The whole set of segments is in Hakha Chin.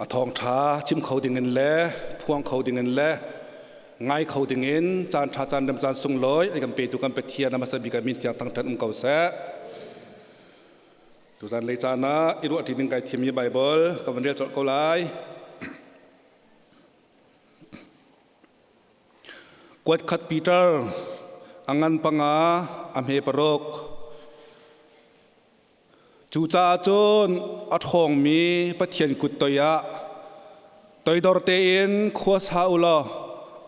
A thawngṭha chim kho dingin le phuang kho dingin le ngai kho dingin caan ṭha caan rem caan sunglawi an kan petu kan Pathian a hmasa bik ah min thiang thangṭhat um ko seh. Tuzan lei caan ah i ruahṭi ding kai thimmi Baibal ka van rel colh ko lai. Kuatkhat Peter a ngan panga a hme paruk. Cucaah cun a ṭhawngmi Pathian kut toiah toidor tein khua sa u law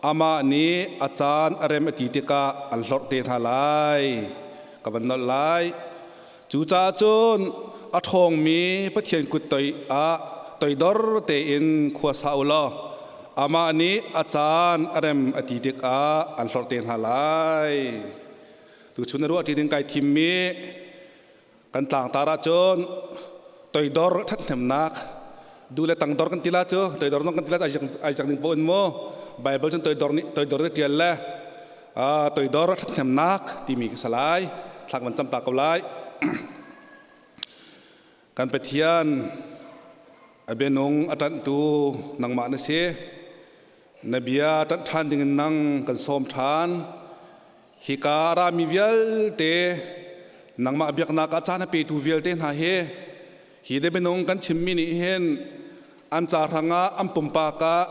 amah nih a caan a rem a ti tikah an hlorh te hna lai. Ka van nolh lai. Cucaah cun a ṭhawngmi Pathian kut toiah toidor tein khua sa u law amah nih a caan a rem a ti tikah an hlorh te hna lai. Tuchun na ruahṭi ding kai thimmi kan tlangtar ahcun toidor ṭhathnemnak du le tangdor kan ti la cu toidor zong kan ti la ai cang ding paoh in mu Bible cun toidor nih toidor nih ṭial le toidor ṭhathnemnak timi ka si lai thlak van cam ta ko lai kan Pathian a bianung a ṭanhtu nangmah na si na bia ṭanh ṭhan dingin nang kan sawm ṭhan Hika rami vialte nangmah biaknak ah caan a petu vialte hna hi hi de minung kan chimmi nih hin an ca hrangah an pumpak ah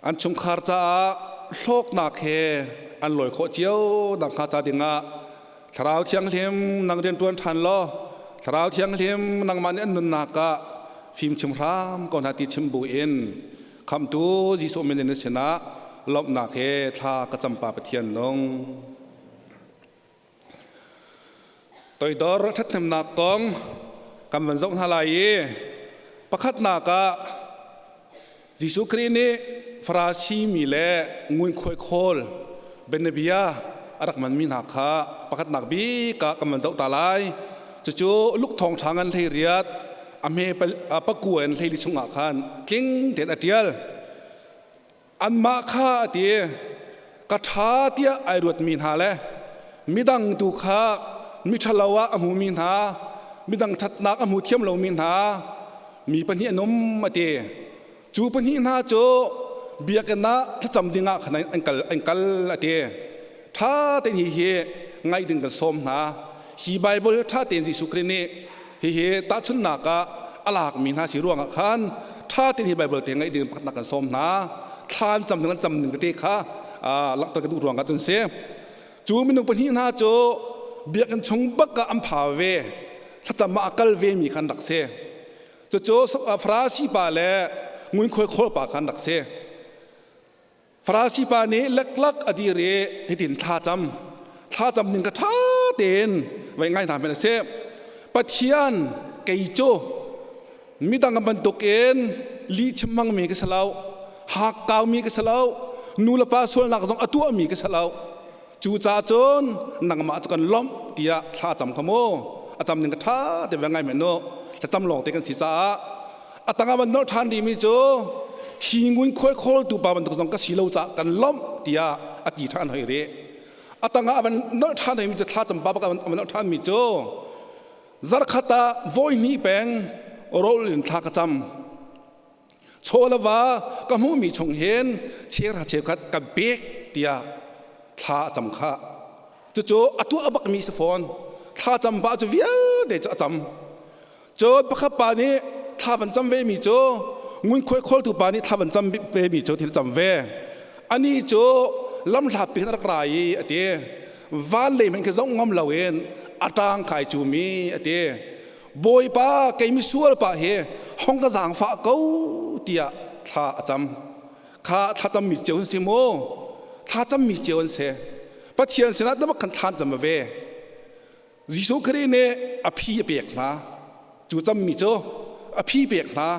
an chungkhar caah hlawknak he an lawi khawh cio nakhnga ca dingah Thlarau Thianghlim nang rian ṭuan ṭhan law Thlarau Thianghlim nangmah nih an nunnak ah fimchim hram ko hna ti chim bu in Khamhtu Jesuh min in na sinah lawmhnak he thla ka cam pa Pathian nung. Toidor ṭhathnemnak kong kan van zoh hna lai i pakhatnak ah Jesuh Khrih nih Farasi mi le ngunkhuai khawl bianabia a rak manmi hna kha pakhatnak bik ah kan van zoh ta lai. Cucu Luke thawngṭha ngan 18 a hme pakua in 14 chungah khan tling tein a ṭial. Anmah kha a ti, ka ṭha tiah ai ruatmi hna le midang tu kha miṭhalo ah a hmumi hna, midang ṭhatnak a hmu thiam lomi hna, mi pahnih an um a ti. Cu pahnih hna cu biakinn ah thlacam dingah khan an kal, an kal a ti. Ṭha tein hihi ngaih ding kan sawm hna. Hi Baibal ṭha tein Jesuh Khrih nih hihi tahchunhnak ah a lakmi hna si ruangah khan ṭha tein hi Baibal te ngaih ding pakhatnak kan sawm hna. Thla an cam ding an cam ning tete kha langhter ka duh ruangah cun si. Cu minung pahnih hna cu biakinn chung bak ah an pha ve. Thlacam ah a kal ve mi kha an rak si. Cucu Farasi pa le ngunkhuai khawl pa kha an rak si. Farasi pa nih leklak a dir i hitin thla cam. Thla cam ning ka ṭha tein vai ngai hna hmanh a si. Pathian kei cu midang bantukin lih chim hmangmi ka si lo, hakkaumi ka si lo, nu le pa sualnak zong a tuahmi ka si lo. Cucaah cun nangmah cu kan lawmh tiah thla cam kha mu. A cam ning ka ṭha te ve ngai men nu. Thlacam lawng te kan si caah a tangah van nolh ṭhan rihmi cu hi ngunkhuai khawltu pa bantuk zong ka si lo caah kan lawmh tiah a ti ṭhan hoi rih. A tangah a van nolh ṭhan hoi mi cu thlacam pa bak a van nolh ṭhan mi cu zarkhat ah vawi hnih peng rawl in thla ka cam. Chaw le va ka hmuhmi chung hin cheuhra cheukhat ka pek tiah thla a cam khah. Cucu a tuah bakmi si fawn. Thla cam pah cu vialte cu a cam. Cun pakhat pa nih thla van cam vemi cu ngunkhuai khawltu pa nih thla van cam vemi cu thil cam ve. Anih cu lamhlat pi a rak ra i a ti. Van lei hmanh khi zoh ngam loin a ṭang kai cumi a ti. Bawipa kei misual pa hi hong ka zaangfah ko tiah thla a cam. Kha thlacammi cio an si maw? Thlacammi cio an si. Pathian sinah damak khan thlan cam ve. Jesuh Khrih nih a phi a pek hna. Cu cammi cu a phi pek hna.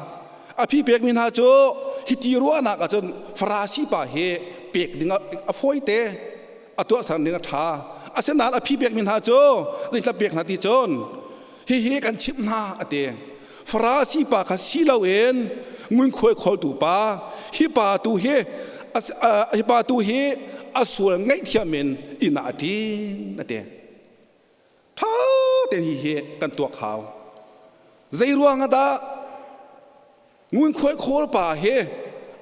A phi pekmi hna cu hiti ruahnak ahcun Farasi pa hi pek ding a fawite. A tuahser ning a ṭha. Asinain a phi pekmi hna cu zeitla pek hna ti cun hihi kan chimh hna a ti. Farasi pa kha si loin ngunkhuai khawltu pa hi pa tu hi hi pa tu hi a sual ngaihthiam in inn ah a ṭin a ti. Ṭha tein hihi kan tuak hau. Zei ruang ah dah? Ngunkhuai khawl pa he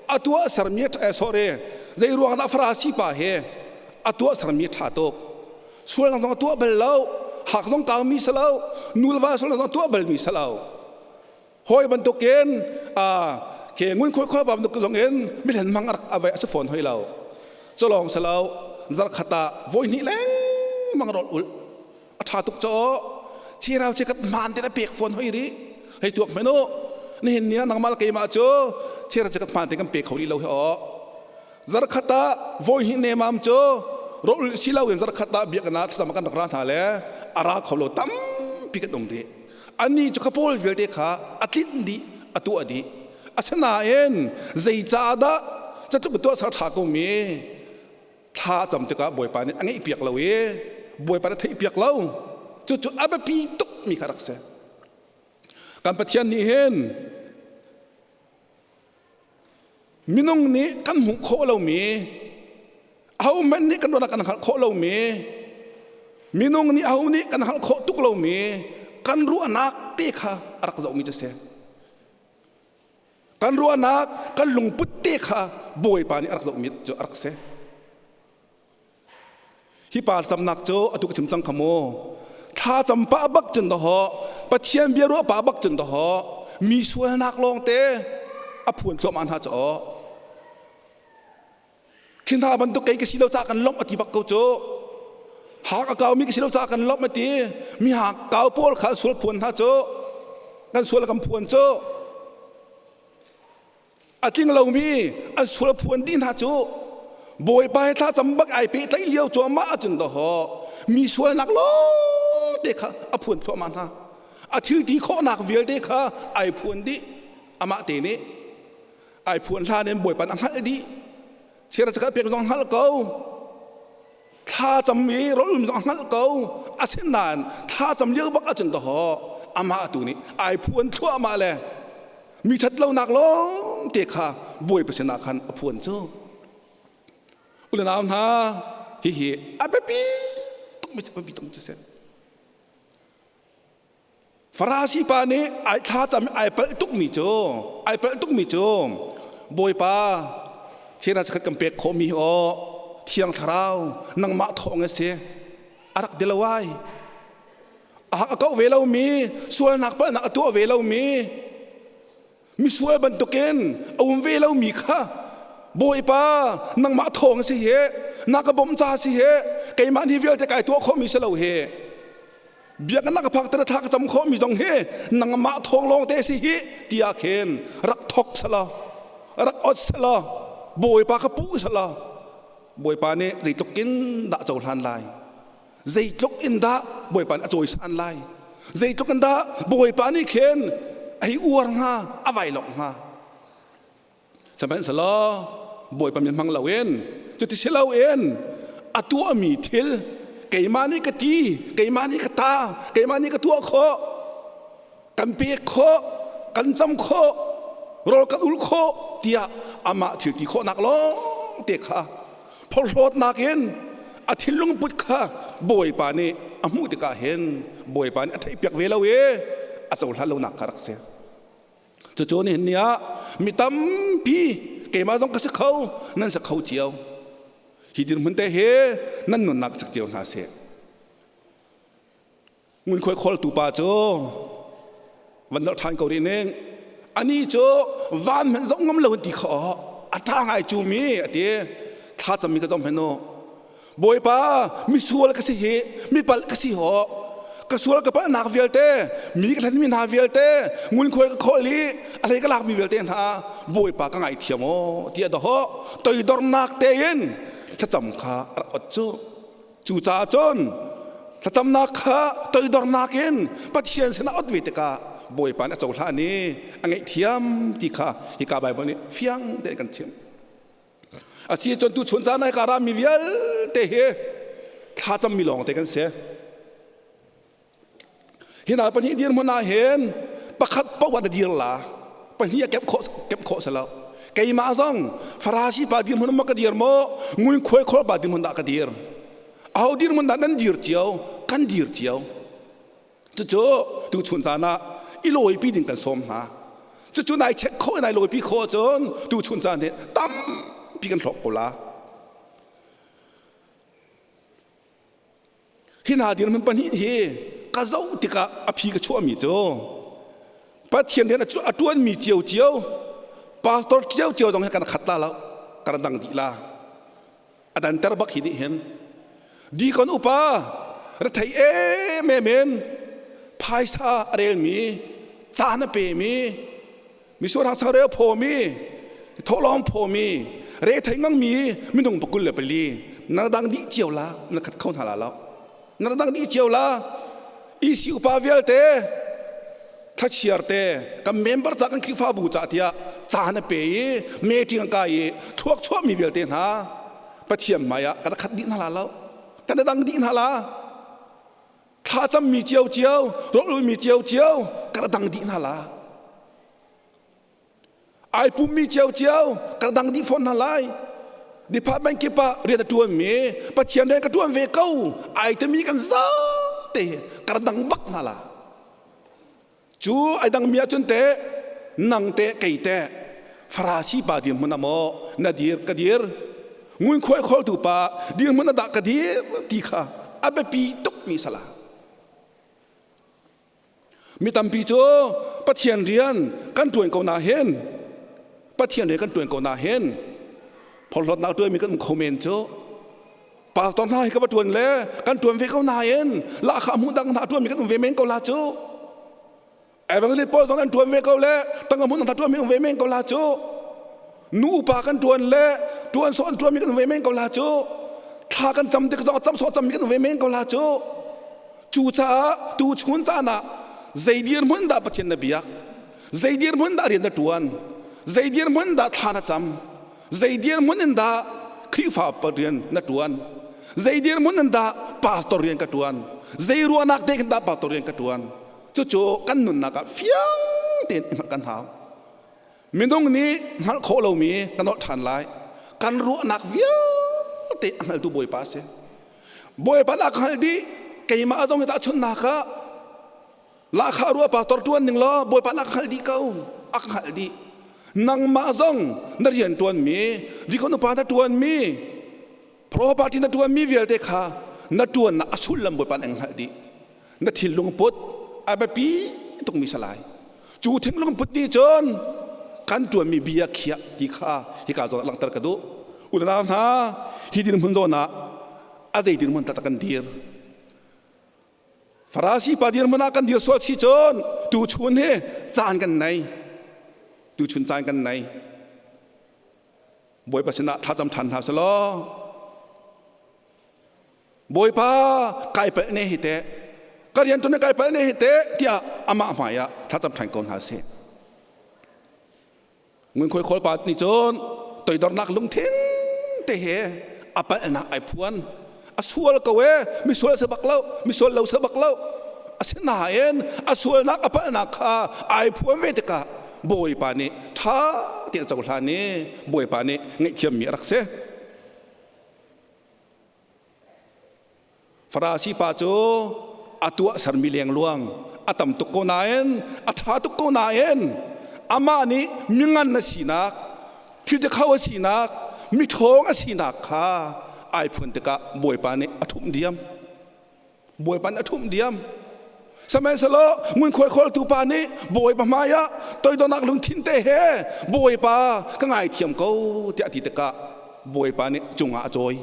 a tuah sermi sorry zei ruang dah Farasi pa he a tuah sermi ṭha tuk. Sualnak zong a tuah bal lo, hak zong kaumi si lo, nu le va sualnak zong a tuah balmi si lo. Hawi bantukin ke ngunkhuai khawl pa bantuk zong in mihlen mang a vai a si fawn hoi lo. Culawng si lo, zarkhat ah voi hnih lengmang rawl ulh. A ṭha tuk caw. Chirau che kat hmaan te na pek fawn hoi rih. Hei tuak hmanh u. Nihin ni ah nangmah le keimah cu chirau che kat hmaan te kan pe kho rih lo hi aw. Zarkhat ah voi hnih nemam cu rawlulh si lo in zarkhat ah biakinn ah thlacam kan rak ra hna le a ra kho lo tampi kan um rih. Ani cu kha pawl vialte kha a tlinh dih, a tuah dih. Asinain zeicaah dah catluk tuah ser ṭha ko mi thla a cam tikah Bawipa nih a ngeihpiak lo i Bawipa nih a theihpiak lo. Cucu a biapi tukmi kha rak si. Kan Pathian nih hin minung nih kan hmuh khawh lomi ahohmanh nih kan ruahnak kan hngalh khawh lomi minung nih aho nih kan hngalh khawh tuk lomi kan ruahnak te kha a rak zohmi cu si. Kan ruahnak kan lungput te kha Bawipa nih a rak zohmi cu a rak si. Hi pa camnak cu atu ka chim cang kha mu. Thla cam pah bak cun dahawh, Pathian bia ruah pah bak cun dahawh, mi sualnak lawngte a phuan thluahmah hna cu aw. Khi hna bantuk kei ka si lo caah kan lawmh a ti bak ko cu. Hak a kaumi ka si lo caah kan lawmh a ti. Mi hak kau pawl kha sual phuan hna cu. Kan sual kan phuan cu. A tling lomi an sual phuan dih hna cu Bawipa he thlacam bak ai pehtlaih lio cuahmah ahcun dawhaw mi sualnak lawngte kha a phuan thluahmah hna. A thil ti khawhnak vialte kha ai phuan dih. Amah te nih ai phuan hlan in Bawipa a hngalh dih. Chiara cakhat pek zong hngalh ko. Thlacam i rawlum zong a hngalh ko. Asinain thlacam lio bak ahcun dawhaw amah tu nih ai phuan thluahmah le mi ṭhat lonak lawng te kha Bawipa sinah khan a phuan cu. U le nau hna, hihi a biapi tukmi biapi tuk cu si. Farasi pa nih ai thlacam ai palh tukmi cu ai palh tukmi cu Bawipa chena chikkhat kan pek khawhmi aw Thiang Thlarau nangmah thawng a si a rak ti lo ai a kau ve lomi sualnak palhnak a tuah ve lomi misual bantukin a um ve lomi kha Bawipa nangmah thawng si hi na ka bawmh ca si hi keimah ni vialte kai tuah khawhmi si lo hi biakinn na ka phak ter thla ka cam khawhmi zong hi nangmah thawng lawng te si hi tiah khin rak thok selaw rak ot selaw Bawipa ka puh selaw Bawipa nih zeitluk in dah cohlan lai Zeitluk in dah Bawipa nih a cawisan lai? Zeitluk in dah Bawipa nih khin a hei uar hnga, a vailawk hnga? Sihmanhsehlaw Bawipa min hmang loin, cuti si loin a tuahmi thil keimah nih ka ti, keimah nih ka ta, keimah nih ka tuah khawh, kan pek khawh, kan cam khawh, rawl kan ul khawh tiah amah thil ti khawhnak lawng te kha phorhlawtnak in a thinlung put kha Bawipa nih a hmuh tikah hin Bawipa nih a theihpiak ve lo i a cohlan lonak kha rak si. Cucu nihin ni ah mi tampi keimah zong ka si kho, nan si kho cio. Hi dirhmun te hi nan nunnak chak cio hna seh. Ngunkhuai khawltu pa cu van nolh ṭhan ko rih ning. Anih cu van hmanh zoh ngam lo in ti kha a ṭha ngai cu mi a ti. Thlacammi ka zong hen u. Bawipa, misual ka si hi, mipalh ka si hawh. Ka sual ka palhnak vialte, mi ka hlenmi hna vialte, ngunkhuai ka khawl i a hlei ka lakmi vialte hna, Bawipa ka ngaithiam aw tiah dahawh toidornak tein thlacam kha a rak ot cu. Cucaah cun thlacamnak kha toidornak in Pathian sinah ot ve tikah Bawipa nih a cohlan i a ngaihthiam ti kha hika Baibal nih fiang tein kan chim. A si cun tuchun caan ah hika rami vialte hi thlacammi lawng te kan si. Hi hna pahnih dirhmun ah hin pakhat paoh ah na dir la, pahnih a kemh khawh kemh khawh si lo. Keimah zong Farasi pa dirhmun ma ka dir maw, ngunkhuai khawl pa dirhmun dah ka dir? Aho dirhmun dah nan dir cio? Kan dir cio. Cucu tuchun caan ah i lawipi ding kan sawm hna. Cucu nai check khawh nai lawipi khawh ahcun tu chun caan hi tampi kan hlawk ko la. Hi hna dirhmun pahnih hi ka zoh tikah a phi ka chuahmi cu Pathian rian a ṭuanmi ciocio pastor ciocio zong hi kan khat la lo kan dang dih la a danter bak hi nih hin dikon upa rethei em em in phaisa a relmi caan a pemi misual hang reu phawmi thawhlawm phawmi re thei ngangmi minung pakul le pali na dang dih cio la na khat kho hna la lo na dang dih cio la isi upa vialte thlachiar te kan member ca kan Khrihfabu ca tiah ca na pe i meeting ka i thluak chuahmi vialte hna Pathian hmai ah kan khat dih hna la lo kan dang dih hna la thlacammi ciocio rawlulmi ciocio ka dang dih hna la ai pummi ciocio ka dang dih fawn hna lai department kip ah rian a ṭuanmi Pathian rian ka ṭuan ve ko ai timi kan zate ka dang bak hna la Cu ai dangmi ahcun teh nang teh kei teh Farasi pa dirhmun ah maw na dir ka dir ngunkhuai khawltu pa dirhmun ah dah ka dir ti kha a biapi tukmi sala. Mi tampi cu Pathian rian kan ṭuan ko na hin Pathian rian kan ṭuan ko na hin phorhlawtnak ṭuanmi kan um kho men cu pastor hna hi ka va ṭuan le kan ṭuan ve ko nain lahkhah hmuh dang hna ṭuan mi kan um ve men ko la cu evangelist pawl zong an ṭuan ve ko le tangka hmun hna ṭuan mi um ve men ko la cu nu upa kan ṭuan le ṭuan sawh an ṭuan mi kan um ve men ko la cu thla kan cam tik zong cam sawh cam mi kan um ve men ko la cu cucaah tu chun caan ah zei dirhmun dah Pathian na biak zei dirhmun dah rian na ṭuan zei dirhmun dah thla na cam Zei dirhmun in dah Khrihfa rian na ṭuan? Zei dirhmun in dah pastor rian ka ṭuan? Zei ruahnak te khin dah pastor rian ka ṭuan? Cucu kan nunnak ah fiang tein i hngalh kan hau. Minung nih hngalh khawh lomi kan holh ṭhan lai. Kan ruahnak vialte a hngaltu Bawipa a si. Bawipa dah ka hngalh dih. Keimah zong hi tahchunhnak ah Lahkhah rua pastor ṭuan ning law Bawipa na hngalh dih ko. A hngalh dih. Nangmah zong na rian ṭuanmi, dikon upa na ṭuanmi, property na ṭuanmi vialte kha na ṭuannak a sullam Bawipa na hngalh dih. Na thinlung put a biapi tukmi salai. Cu thinlung put nih cun kan ṭuanmi bia khiah ti kha hika zawn ah langhter ka duh. Unau hna, hi dirhmun zawn ah a zei dirhmun dah kan dir? Farasi pa dirhmun ah kan dir sual si cun tuchun hi caan kan nei. Tuchun caan kan nei. Bawipa sinah thlacam ṭhan hna selaw Bawipa kai palh ne hi teh ka rian ṭuan kai palh ne hi teh tiah amah hmai ah thlacam ṭhan ko hna sih. Ngunkhuai khawl pa nih cun toidornak lungthin te he a palhnak ai phuan. A sual ko e, misual si bak lo, misual lo si bak lo. Asinain a sualnak a palhnak kha ai phuan ve tikah Bawipa nih ṭha tein a cohlan i Bawipa nih ngaihthiammi a rak si. Farasi pa cu a tuahsermi lengluang a tam tuk ko nain a ṭha tuk ko nain amah nih mingan a sinak thil kho a sinak miṭhawng a sinak kha ai phuan tikah Bawipa nih a ṭhumh diam Bawipa nih a ṭhumh diam Sihmanhsehlaw ngunkhuai khawltu pa nih Bawipa hmaiah toidornak lungthin te he Bawipa ka ngaithiam ko tiah a ti tikah Bawipa nih cungah a cawi.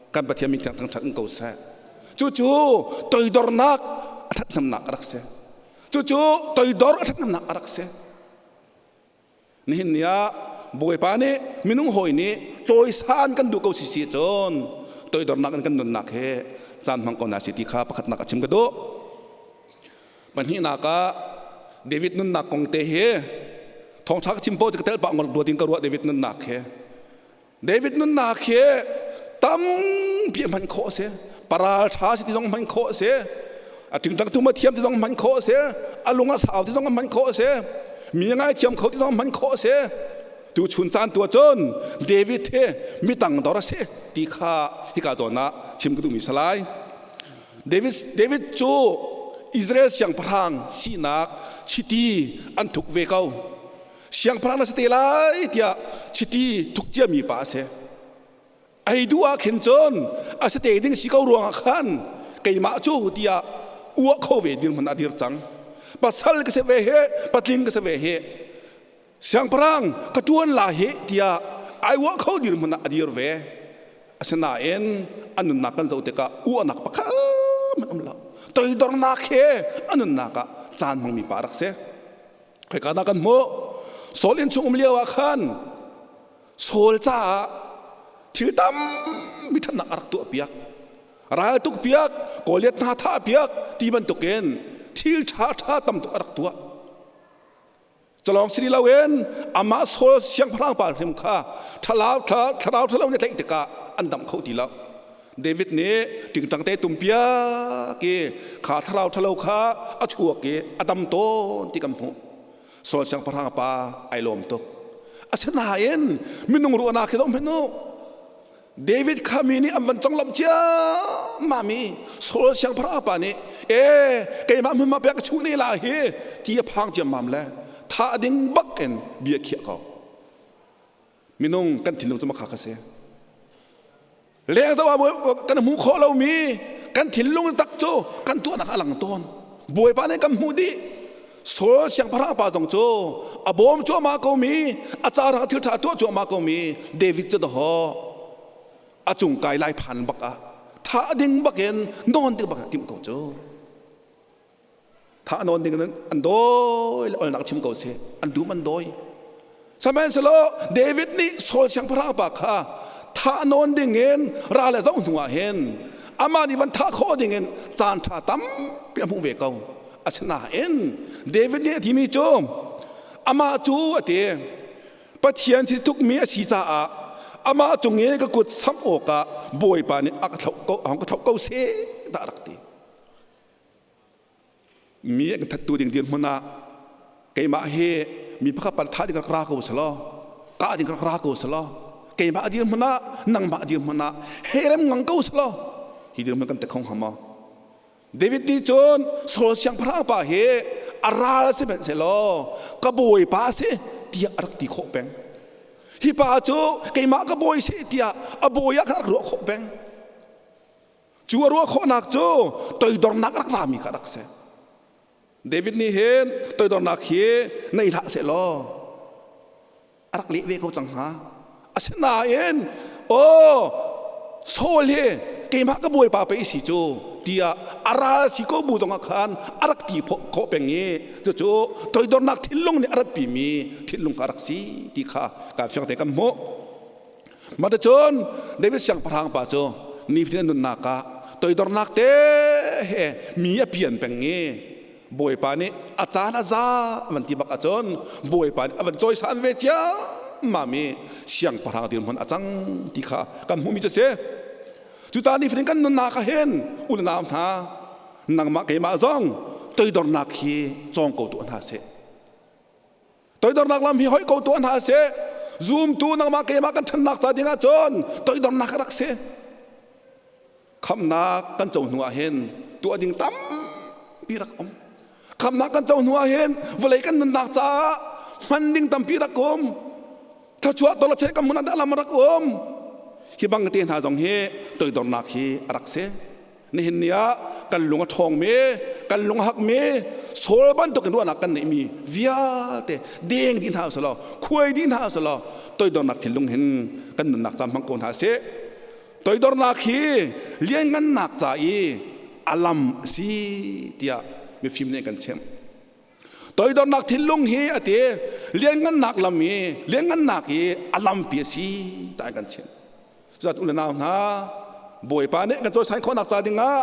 Kan Pathian min thiang thangṭhat in ko seh. Cucu toidornak a ṭhathnemnak a rak si. Cucu toidor a ṭhathnemnak a rak si. Nihin ni ah Bawipa nih minung hawi nih cawisan kan duh ko si si cun toidornak in kan nunnak he caan hmang ko na si ti kha pakhatnak a chim ka duh. Pahnihnak ah David nunnak kong te hi thawngṭha ka chim paoh ti ka tel pah ngol duat in ka ruah David nunnak hi. David nunnak hi tampi a hman khawh a si. Paral ṭha si ti zong hman khawh a si. A ṭingṭang thum a thiam ti zong hman khawh a si. A lung a sau ti zong hman khawh a si. Mi a ngaithiam kho ti zong hman khawh a si. Tu chun caan tu ahcun David hi mi tangdor a si ti kha hika zawn ah chim ka duhmi salai. David, David cu Israel siangpahrang sinak chiti an thuk ve ko. Siangpahrang na si te lai tiah chiti thuk ciami pa a si. Ei duh ah khin cun a si te ding si ko ruangah khan keimah cu tiah uah kho ve dirhmun a dir cang. Pasal ka si ve he, patling ka si ve he, siangpahrang ka ṭuan la hi tiah ai uah kho dirhmun ah a dir ve. Asinain a nunnak kan zoh tikah uahnak pakhat hmanh um lo. Toidornak he a nunnak ah caan hmangmi pa rak si. Khoika dah kan hmuh? Saul inn chung um lio ah khan Saul caah thil tampi ṭhatnak a rak tuahpiak. Ral tukpiak, Goliath hna thahpiak ti bantukin thil ṭha ṭha tam tuk a rak tuah. Calawng si loin amah Saul siangpahrang pa hrim kha thlarau thlarau ṭhalo nih tlaih tikah an damh kho ti lo. David nih ṭingṭang te tumpiak i kha thlarau ṭhalo kha a chuak i a dam tawn ti kan hmuh. Saul siangpahrang pa ai lawm tuk. Asinain minung ruahnak hi zoh hmanh u. David kha mi nih an van conglawmh ciammam i Saul siangpahrang pa nih e keimah hmunhma pek ka chuh ne la hi ti a phang ciammam le thah ding bak in bia khiah ko. Minung kan thinlung cu makha ka si. Leng zoh ah kan hmuh khawh lomi kan thinlung tak cu kan tuahnak a lang tawn. Bawipa nih kan hmuh dih. Saul siangpahrang pa zong cu a bawm cuahmah komi, a carang thil ṭha tuah cuahmah komi David cu dahawh a cung kai lai phan bak ah thah ding bakin nawn ding bak timh ko cu. Thah nawn ding an dawi le olnak chim ko seh, an dum an dawi. Sihmanhsehlaw David nih Saul siangpahrang pa kha thah nawn ding in ral le zoh hnu ah hin amah nih van thah khawh ding in caan ṭha tampi a hmuh ve ko. Asinain David nih a timi cu amah cu a ti Pathian si tukmi a si caah amah cung i ka kut samh awkah Bawipa nih a ka thlauh ko a ka thlauh ko seh dah a rak ti. Mi an thattu ding dirhmun ah keimah hi mi pakhat pan thah ding rak ra ko selaw kah ding rak ra ko selaw keimah dirhmun ah nangmah dirhmun ah herem ngang ko selaw hi dirhmun kan te kho hnga maw? David nih cun Saul siangpahrang pa hi a ral sihmanhsehlaw ka bawipa a si tiah a rak ti khawh peng. Hi pa cu keimah ka bawi si tiah a bawi ah khan a rak ruah khawh peng. Cu a ruah khawhnak cu toidornak rak rami kha rak si. David nih hin toidornak hi nei hlah sehlaw a rak leh ve ko cang hnga. Asinain aw Saul hi keimah ka bawipa pei si cu tiah a ral si ko bu zongah khan a rak ti khawh peng i cucu toidornak thinlung nih a rat pimi thinlung kha a rak si ti kha kan fiang te kan hmuh. Mah cun David siangpahrang pa cu nifatin nunnak ah toidornak te he mi a pian peng i Bawipa nih a caan a za van ti bak ahcun Bawipa nih a van cawisan ve ciammam i siangpahrang dirhmun a cang ti kha kan hmuhmi cu a si. Cucaah nifatin kan nunnak ah hin u le nau hna nangmah keimah zong toidornak hi cawng ko tuah hna sih. Toidornak lam hi hoi ko tuah hna sih. Zumtu nangmah keimah kan ṭhannak ca ding ahcun toidornak a rak si. Khamhnak kan co hnu ah hin tuah ding tampi rak um. Khamhnak kan co hnu ah hin vawlei kan nunnak caah hman ding tampi rak um. Thluachuah tol a cheh kam hmun ah dah lam rak um. Hi bang te hna zong hi toidornak hi a rak si. Nihin ni ah kan lung a ṭhawngmi, kan lung a hakmi, Saul bantuk in ruahnak kan neihmi vialte deng dih hna usih law, khuai dih hna usih law, toidornak thinlung hin kan nunnak caan hmang ko hna sih. Toidornak hi lianngannak ca i a lam a si tiah mifim nih kan chimh. Toidornak thinlung hi a ti lianngannak lam i lianngannak i a lampi a si tiah kan chimh. Cucaah u le nau hna Bawipa nih kan cawisan khawhnak ca dingah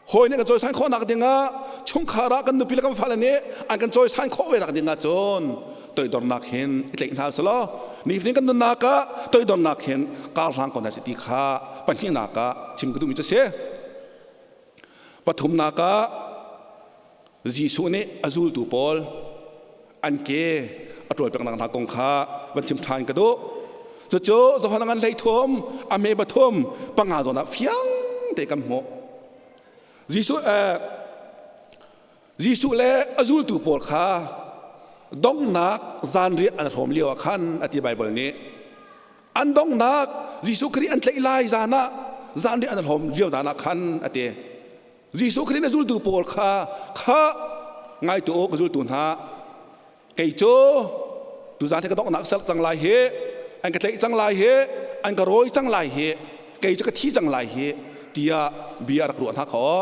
hawi nih kan cawisan khawhnak dingah chungkhar ah kan nupi le kan fale nih an kan cawisan khawh ve nak dingah cun toidornak hin i tlaih hna usih law nifatin kan nunnak ah toidornak hin karhlang ko hna sih ti kha pahnihnak ah chim ka duhmi cu a si. Pathumnak ah Jesuh nih a zultu pawl an ke a ṭawl peknak hna kong kha van chim ṭhan ka duh. Cucu Johan ngan 13 a hme pathum panga zawn ah fiang te kan hmuh. Jesuh le a zultu pawl kha Donghnak zanriah an hrawm lio ah khan a ti Baibal nih. An donghnak Jesuh Khrih an tlaih lai zan ah zanriah an hlawm lio zan ah khan a ti. Jesuh Khrih na zultu pawl kha kha ngai tu ka zultu hna kei cu tuzan hi ka donghnak ser cang lai hi an ka tlaih cang lai hi an ka rawi cang lai hi kei cu ka thi cang lai hi tiah bia rak ruah hna kho.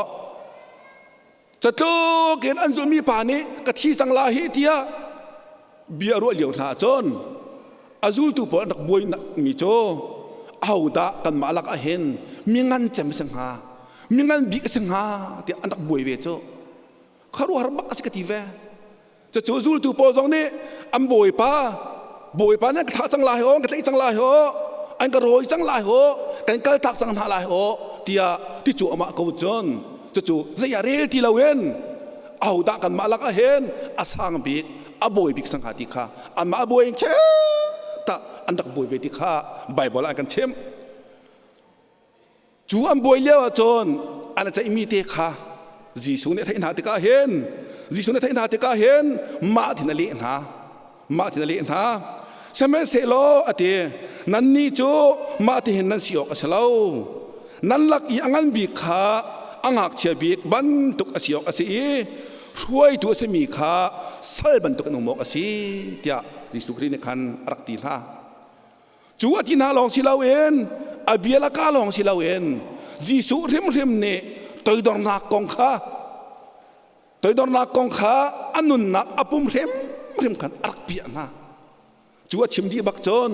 Catluk in an zulhmi pa nih ka thi cang la hi tiah bia ruah lio hna ahcun a zultu pawl an rak buai mi cu ahodah kanmah lak ah hin mi ngan cem a si hnga mi ngan bik a si hnga tiah an rak buai ve cu khuaruahhar bak a si ka ti ve. Cucu zultu pawl zong nih an bawipa bawipa nih an ka thah cang lai ho an ka tlaih cang lai ho an ka rawi cang lai ho kan kaltak cang hna lai ho tiah ti cu amah ko cun cucu zei ah rel ti loin ahodah kanmah lakah hin a sang bik a bawi bik sang hnga ti kha anmah a bawi in tah an rak bawi ve ti kha Bible ah an kan chimh. Cu an buai lio ahcun an ceihmi te kha Jesuh nih a theih hna tikah hin Jesuh nih a theih hna tikah hin mah thin a leh hna mah thin a leh hna. Sihmanhsehlaw a ti nannih cu mah ti hin nan si awk a si lo. Nan lak i a ngan bik kha a ngakchia bik bantuk a si awk a si i hruaitu a simi kha sal bantuk in um awk a si tiah Jesuh Khrih nih khan a rak ti hna. Cu a ti hna lawng si loin a bia le ka lawng si loin Jesuh hrimhrim nih toidornak kong kha toidornak kong kha a nunnak a pum hrimhrim khan a rak piah hna. Cu a chim dih bak cun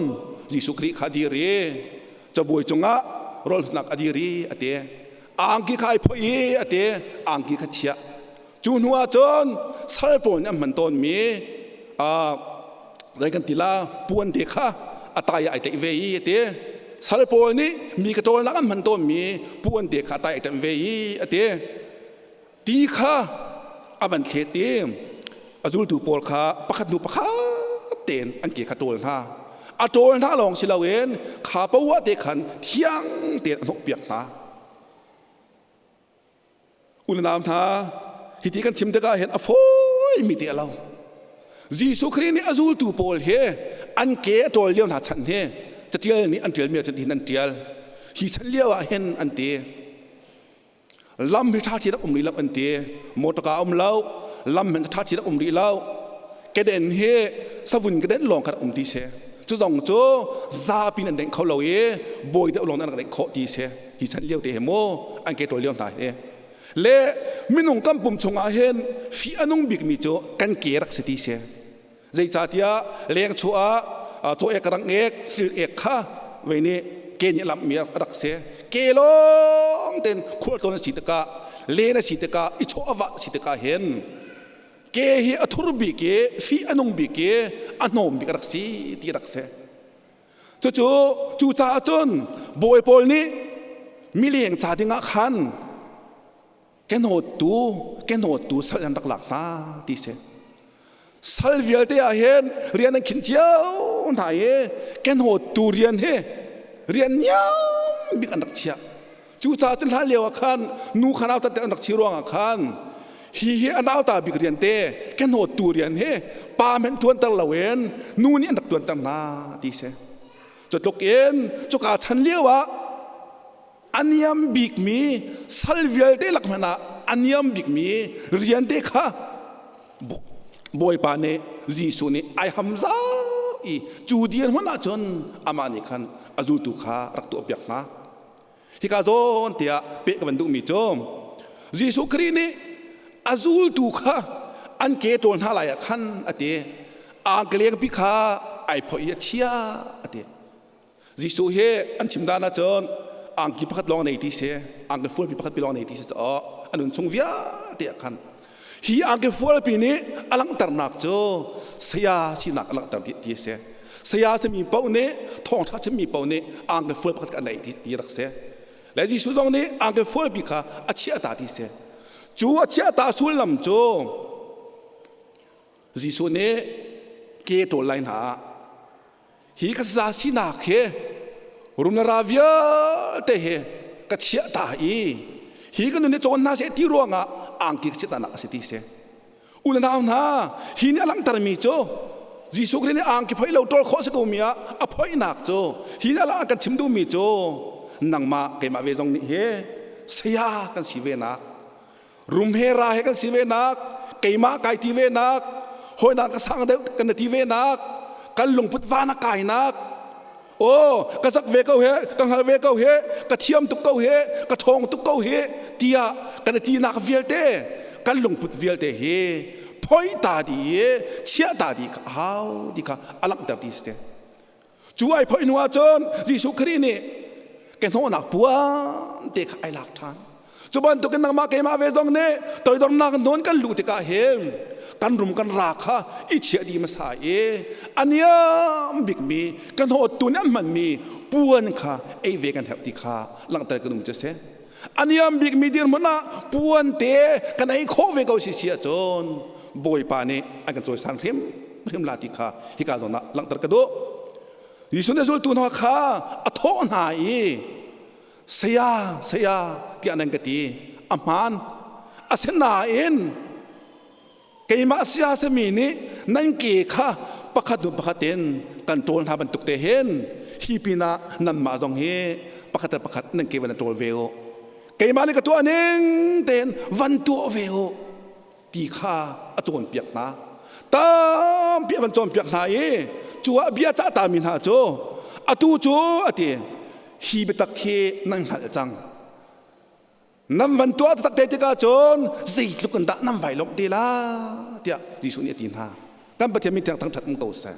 Jesuh Khrih kha dir i cabuai cungah rawlhnak a dir i a ti. Angki kha ai phoih i a ti. Angki kha chiah. Cu hnu ah cun sal pawl nih an hman tawnmi zei kan ti la puan te kha a tai ah ai tlaih ve i a ti. Sal pawl nih mi ka ṭawlnak an hman tawnmi puan te kha a tai ai ṭemh ve i a ti. Ti kha a van thlet i a zultu pawl kha pakhat hnu pakhat tein an ke kha ṭawl hna. A ṭawl hna lawng si loin kha poah te khan thiang tein a hnawhpiak hna. Unau hna, hiti kan chim tikah hin a fawimi te a lo. Jesuh Khrih nih a zultu pawl he an ke a ṭawl lio hna chan hi catial nih an ṭialmi ah cun hin an ṭial. Hi chan lio ah hin an ti. Lam hi ṭha ṭhi rak um rih lo an ti. Motorka um lo, lam hin ṭha ṭhi rak um rih lo. Keden hi savun keden lawng kha rak um ti si. Cu zong cu zapi in an dengh kho lo i bawi deuh lawng an rak dengh khawh ti si. Hi chan lio te he mu an ke ṭawl lio hna hi. Le minung kan pum chungah hin fih a nung bikmi cu kan ke rak si ti si. Zeicahtiah leng chuah ah caw ek rang ek sil ek kha vei nih ke nih lamhmi a rak si. Ke lawng tein khualtlawn a si tikah len a si tikah i chawh a vah si tikah hin ke hi a thur bik i fih a nung bik i a hnawm bik a rak si ti a rak si. Cucu cucaah cun bawi pawl nih mileng ca dingah khan kenawttu kenawttu sal an rak lak hna ti si. Sal vialte ah hin rian an khinh cio hna i kenawttu rian hi rian niam bik an rak chiah. Cucaah cun hlan lio ah khan nu kha nautat an rak chi ruangah khan hi hi a nauta bik rian te kenawttu rian hi pa hmanh ṭuanter loin nu nih an rak ṭuanter hna ti si. Cu tluk in cuka chan lio ah a niam bikmi sal vialte lak hmanh ah a niam bikmi rian te kha Bawipa nih Jesuh nih ai ham zau i cu dirhmun ah cun amah nih khan a zultu kha rak tuahpiak hna. Hika zawn tiah peh ka van duhmi cu Jesuh Khrih nih a zultu kha an ke ṭawl hna lai ah khan a ti. Angkelengpi kha ai phoih i a chia a ti. Jesuh hi an chim dan ahcun angki pakhat lawng nei ti si, angki fualpi pakhat pi lawng nei ti si caah a nun chung vialte ah khan hi angki fualpi nih a langhternak cu saya sinak a langhter ti a si. Saya simi paoh nih thawngṭha chimmi paoh nih angki fual pakhat kha a neih ti rak si. Le Jesuh zong nih angki fualpi kha a chiah ta ti si. Cu a chiah ta sullam cu Jesuh nih ke ṭawl lai hna ah hi ka saza sinak hi rumra vialte hi ka chiah ta i hi ka nun hi cawn hna seh ti ruangah angki ka chiah ta nak a si ti si. U le nau hna, hi nih a langhtermi cu Jesuh Khrih nih angki phoih lo ṭawl khawh si ko mi ah a phoihnak cu hi nih a kan chim duhmi cu nangmah keimah ve zong nih hi saya kan si ve nak, rum he ra he kan si ve nak, keimah kai ti ve nak, hawinak ka sang deuh kan ti ve nak, kan lungput van a kai nak, Aw, ka zak ve ko he, ka hngal ve ko he, ka thiam tuk ko he, ka ṭhawng tuk ko he, tiah kan i tinak vialte, kan lungput vialte hi phoi ta di i chiah ta di kha a hau ti kha a langhter ti si. Cu ai phoi hnu ahcun Jesuh Khrih nih ke hnawhnak puan te kha ai lak ṭhan. Cu bantukin nangmah keimah ve zong nih toidornak nawn kan luh tikah hin kan rum kan ra kha i chiah dih hmasa i a niam bikmi kan hawttu nih an hmanmi puan kha ei ve kan herh ti kha langhter kan um cu si. A niam bikmi dirhmun ah puan te kan ei khawh ve ko si si ahcun Bawipa nih an kan cawisan hrimhrim la ti kha hika zawn ah langhter ka duh. Jesuh nih zultu hna kha a thawh hna i Saya, saya tiah nan ka ti. A hmaan. Asinain keimah saya sami nih nan ke kha pakhat hnu pakhat in kan ṭawl hna bantuk te hin hi pinah nanmah zong hi pakhat le pakhat nan ke van ṭawl ve u. Keimah nih ka tuah ning tein van tuah ve u ti kha a cawnpiak hna. Tampi a van cawnpiak hna i cu ah bia cah tami hna cu atu cu a ti hi biatak hi nan hngalh cang. Nan van tuah taktak te tikah cun zeitluk in dah nan vai lawmh te la tiah Jesuh nih a ti hna. Kan Pathian min thiang thangṭhat um ko seh.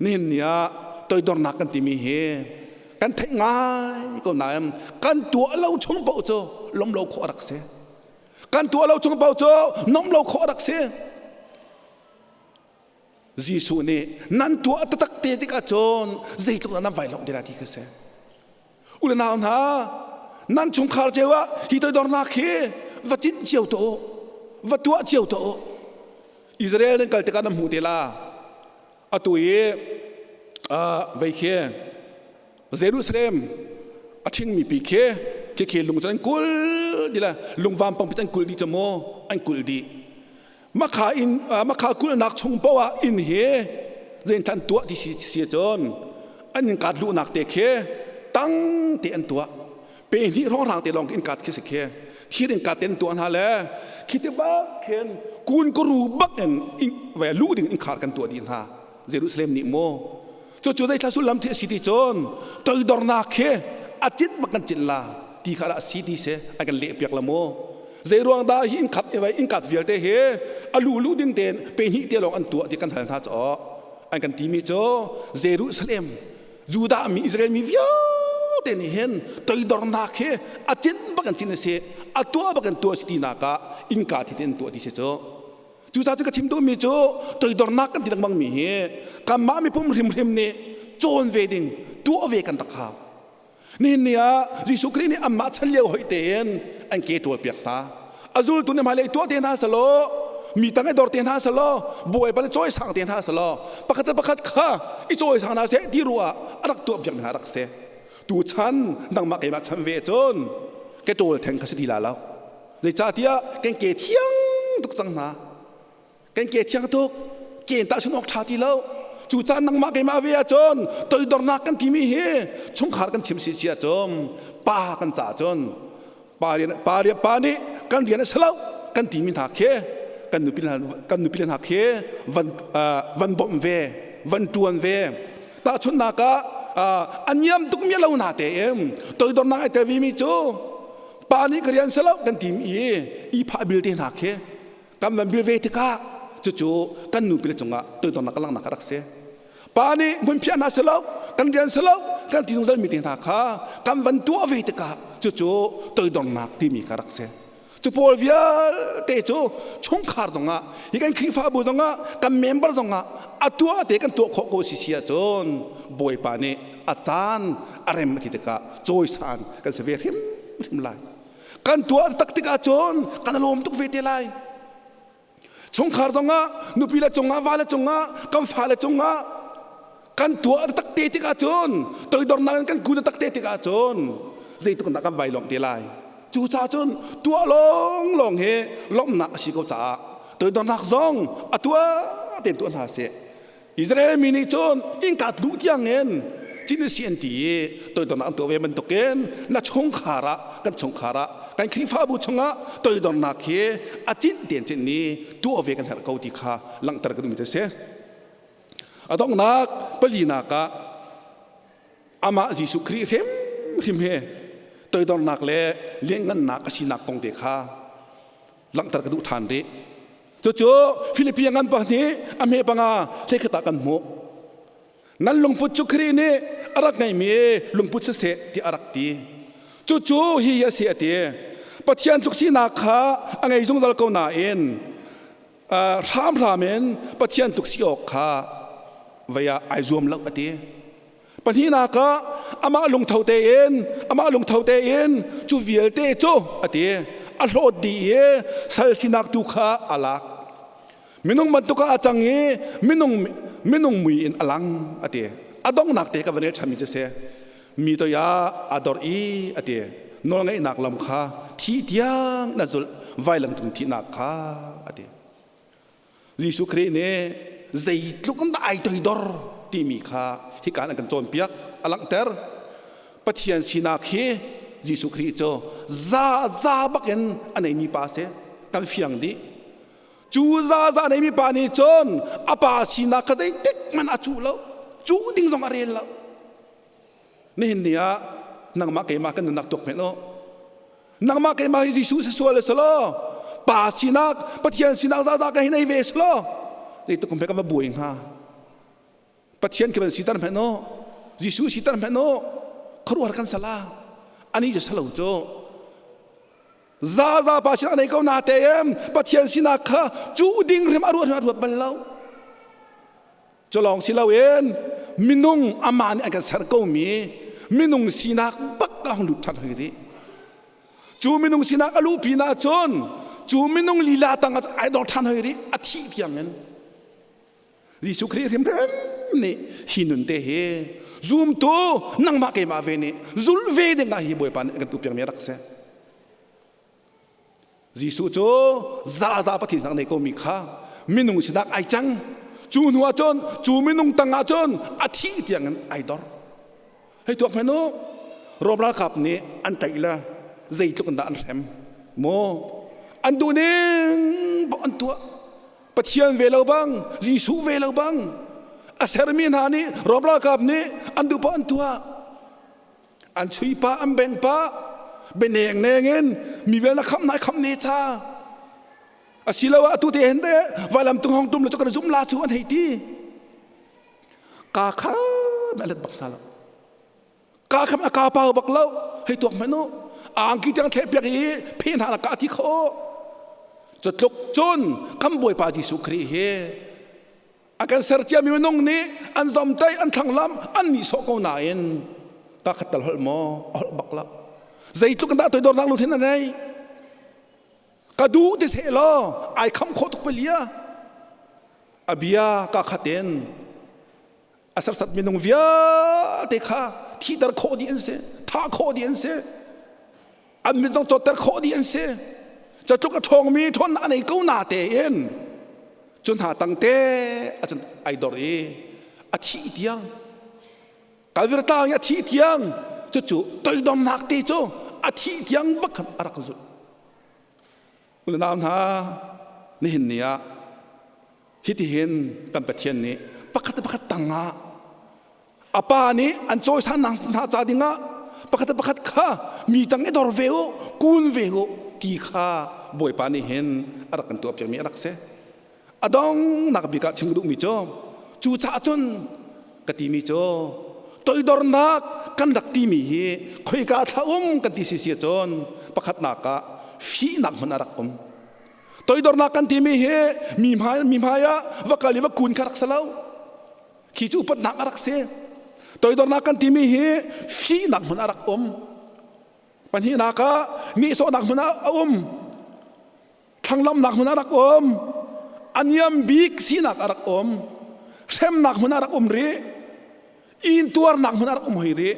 Nihin ni ah toidornak kan timi hi kan theih ngai ko nain kan tuah lo chung paoh cu lawmh lo khawh a rak si. Kan tuah lo chung paoh cu nomh lo khawh rak si. Jesuh nih nan tuah taktak te tikah cun zeitluk dah nan vai lawmh te lai ti kha si. U le nau hna, nan chungkhar cio ah hi toidornak hi va cinh cio tuah u, va tuah cio tuah u. Israel nan kal tikah nan hmuh te la. Atu i vei khi Jerusalem a ṭhingmi pi khi khi lung cu an kul dih le lungvam pangpi an kul dih cu mu an kul dih. Makha inn makha kulhnak chung paoh ah inn hi zeinthan tuah ti si si cun an inn kaat luhnak te khi tang te an tuah. Pe hnih hrawnghrang te lawng inn kaat khi si khi thir inn kaat te an tuah hna le khi te bak khin kun karu bak in ve luh ding inn khar kan tuah dih hna. Jerusalem nih mu Cucu zeithla sullam thi a si ti cun toidornak khi a cit bak kan cit la ti kha dah si ti si a kan leh piak la mu. Zei ruang dah hi inn khat inn kat vialte hi a lu lu ding tein pe hnih te lawng an tuah ti kan hal hna caw an kan timi cu Jerusalem Judah mi Israel mi vialte nih hin toidornak hi a cin bak an cin a si a tuah bak an tuah si ti nak ah innka thi te an tuah ti si cu. Cucaah cu ka chim duhmi cu toidornak kan ti lengmangmi hi kanmah mipum hrimhrim nih cawn ve ding, tuah ve kan rak hau. Nihin ni ah Jesuh Khrih nih anmah chan lio hoih tein an ke ṭawlpiak hna. A zultu nih hmailei tuah te hna selaw, mi tang i dor te hna selaw, bawipa nih cawisang te hna selaw, pakhat le pakhat kha i cawisang hna seh ti ruah ah a rak tuahpiak mi hna rak si. Tuchan nangmah keimah chan ve cun ke ṭawl theng kha si ti la lo. Zeicahtiah kan ke thiang tuk cang hna. Kan ke thiang tuk. Ke in tahchun awk ṭha ti lo. Cucaah nangmah keimah ve ahcun toidornak kan timi hi chungkhar kan chim si si ahcun pa kan caah cun pa rian pa rian pa nih kan rian a si lo kan timi hna khi kan nupi kan nupi hna khi van van bawmh ve van ṭuan ve tahchunhnak ah a niam tuk mi lo na tein toidornak ai tel mi cu Pa nih ka rian si lo kan tim i i phah bil te hna khi kan van bil ve tikah cucu kan nupi le cungah toidornak langnak a rak si. Pa nih hmunphiah hna si lo kan rian si lo kan ti zungzal mi te hna kha kan van tuah ve tikah cucu toidornak timi kha rak si. Cu pawl vialte cu chungkhar zongah hi kan Khrihfabu zongah kan member zongah a tuah te kan tuah khawh ko si si ahcun Bawipa nih a caan a rem a ti tikah cawisan kan si ve hrimhrim lai. Kan tuah tak tikah cun kan lawm tuk ve te lai. Chungkhar zongah nupi le cungah va le cungah kan fale cungah kan tuah tak te tikah cun toidornak in kan kun tak te tikah cun zeitluk dah kan vai lawmh te lai. Cucaah cun tuah lawnglawng hi lawmhnak a si ko caah. Toidornak zong a tuah tein tuah hna seh. Israel mi nih cun innka luh tiangin cin si an ti i toidornak an tuah ve bantukin na chungkhar ah, kan chungkhar ah, kan Khrihfabu chungah toidornak hi a cinh tein cinh ni tuah ve kan herh ko ti kha langhter ka duhmi cu a si. A donghnak palinak ah amah Jesuh Khrih hrimhrim he toidornak le lianngannak a sinak kong te kha langhter ka duh ṭhan rih. Cucu Filipi ngan pahnih a hme panga hlei ah kan hmuh. Nan lungput cu Khrih nih a rak ngeimi lungput siseh tiah a rak ti. Cucu hi a si a ti. Pathian tluk sinak kha a ngei zungzal ko nain hramhram in Pathian tluk si awk kha vei ah ai zuam lo a ti. Pahnihnak ah amah lungtho tein amah lungtho tein cu vialte cu a ti a hlawt dih i sal sinak tu kha a lak. Minung bantuk ah a cang i minung minung mui in a lang a ti. A donghnak te ka van rel chami cu si. Mi toi ah a dor i a ti. Nawlngeihnak lam kha thi tiang na zulh vailam cung thihnak kha a ti. Jesuh Khrih nih zeitluk in dah ai toidor timi kha hika an kan cawnpiak a langhter. Pathian sinak hi Jesuh Khrih cu za za bakin a neimi pa si kan fiang dih. Cu za za neimi pa nih cun a pa sinak kha zeitik hmanh a cuh lo, cuh ding zong a rel lo. Nihin ni ah nangmah keimah kan nunnak tuak hmenh u. Nangmah keimah hi Jesuh si sual selaw pa sinak Pathian sinak zaza kan hi nei ve selaw zeituk kum he kan va buai hnga. Pathian khi van sitar hmenh u. Jesuh sitar hmenh u. Khuaruahhar kan sala. Ani cu salo cu. Zaza pa sinak nei ko na te em Pathian sinak kha cu ding rim a ruat a ruat bal lo. Culawng si loin minung amah nih an kan ser komi minung sinak bak a hung lut ṭhan hoi rih. Cu minung sinak a luh pinah cun cu minung lila tang ah ai dor ṭhan hoi rih a thih tiangin. Jesuh Khrih hrimhrim nih hi nun te hi zumtu nangmah keimah ve nih zulh ve ding ah hi Bawipa nih a kan tupiakmi a rak si. Jesuh cu zaza Pathian sinah nei komi kha minung sinak ai cang. Cu hnu ah cun cu minung tang ah cun a thih tiangin ai dor. Hei tuak hmanh u, Rom ralkap nih an tlaih le zeitluk in dah an hrem maw? An duh ning paoh an tuah. Pathian ve lo bang, Jesuh ve lo bang, a sermi hna nih Rom ralkap nih an duh paoh an tuah. An chui pah, an beng pah, bianeng neng in mi vial na khamh nai khamh ne cha. Asiloah atu te hin te vailam tung hong tum le cu kan zum la cu an hei ti. Ka kha a let bak hna lo. Ka kham a ka pau bak lo. Hei tuak hmanh u. Angki tiang thleh piak i phe hna la ka ti kho. Cutluk cun kan Bawipa Jesuh Khrih hi a kan ser ciami minung nih an zomtaih an thlanglamh an nihsawh ko nain ka khat tal holh maw a holh bak lo zeitluk in dah toidornak lungthin a nei ka duh ti seh law ai kham khawh tuk palia a bia ka khat in a sersat minung vialte kha thiter khawh dih an si thah khawh dih an si an mit zong cawtter khawh dih an si catluk a ṭhawngmi ṭhawnnak a nei ko na tein cu hna tang te acun ai dor i a thih tiang Kalvir tlang i a thih tiang cucu toidornak te cu a thih tiang bak khan a rak zulh unau hna nihin ni ah hitihin kan Pathian nih pakhat pakhat tangah a pa nih an cawisan hna ca dingah pakhat pakhat kha mi tang i dor ve u kun ve u ti kha Bawipa nih hin a rak kan tuah piakmi a rak si a dongnak bik ah chim ka duhmi cu cu caah cun ka timi cu toidornak kan rak timi hi khoika thla um kan ti si si cun pakhatnak ah fihnak hmun a rak um toidornak kan timi hi mi hmai mi hmai ah va kal i va kun kha rak si lo khi cu upatnak a rak si toidornak kan timi hi fihnak hmun a rak um pahnihnak ah nihsawhnak hmun ah a um thlanglamnak hmun a rak um a niam bik sinak a rak um hremnak hmun a rak um rih intuarnak hmun a rak um hoi rih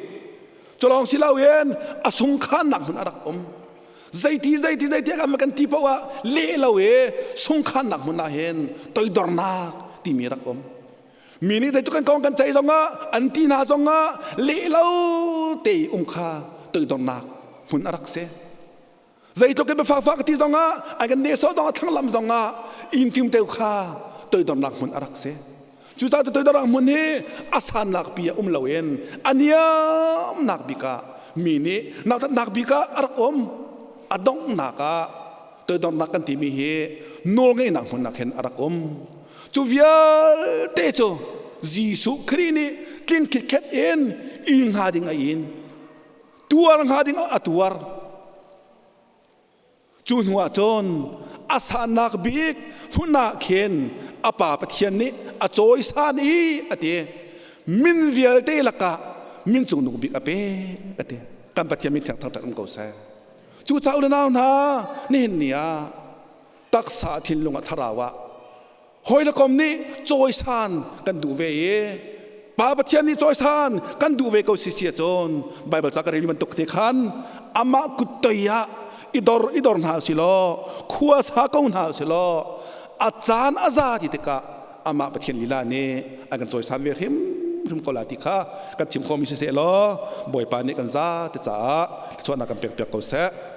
culawng si loin a sungkhannak hmun a rak um. Zeiti zeiti zeiti kan kan ti paoh ah leh lo i sungkhannak hmun ah hin toidornak timi rak um. Mi nih zeitluk kan kong kan ceih zongah an ti hna zongah leh lo te um kha toidornak hmun a rak si. Zeitluk in biafakfak ti zongah an kan nehsawh zongah thlanglam zongah inn ṭimteu kha toidornak hmun a rak si. Cucaah cu toidornak hmun hi a sannak pi ah um loin a niamnak bik ah mi nih nautatnak bik ah a rak um. A donghnak ah toidornak kan timi hi nawlngeihnak hmun ah khin a rak um. Cu vialte cu Jesuh Khrih nih tlin khitkhet in inn hnga ding a in. Tuar hnga ding a tuar. Cu hnu ah cun a sannak bik hmun ah khin a Pa Pathian nih a cawisan i a ti. Min vialte lakah min cungnung bik a pek a ti. Kan Pathian min thiang thangṭhat um ko seh. Cucaah u le nau hna, nihin ni ah taksa thinlung ah thlarau ah hawi le kom nih cawisan kan duh ve i Pa Pathian nih cawisan kan duh ve ko si si ahcun Baibal ca ka rel bantuk te khan amah kut toi ah i dor i dor hna usih law khua sa ko hna usih law a caan a za ti tikah amah Pathian lila nih an kan cawisan ve hrim hrim ko la ti kha kan chim khomi siseh law Bawipa nih kan za te caah thluachuahnak kan pek piak ko seh.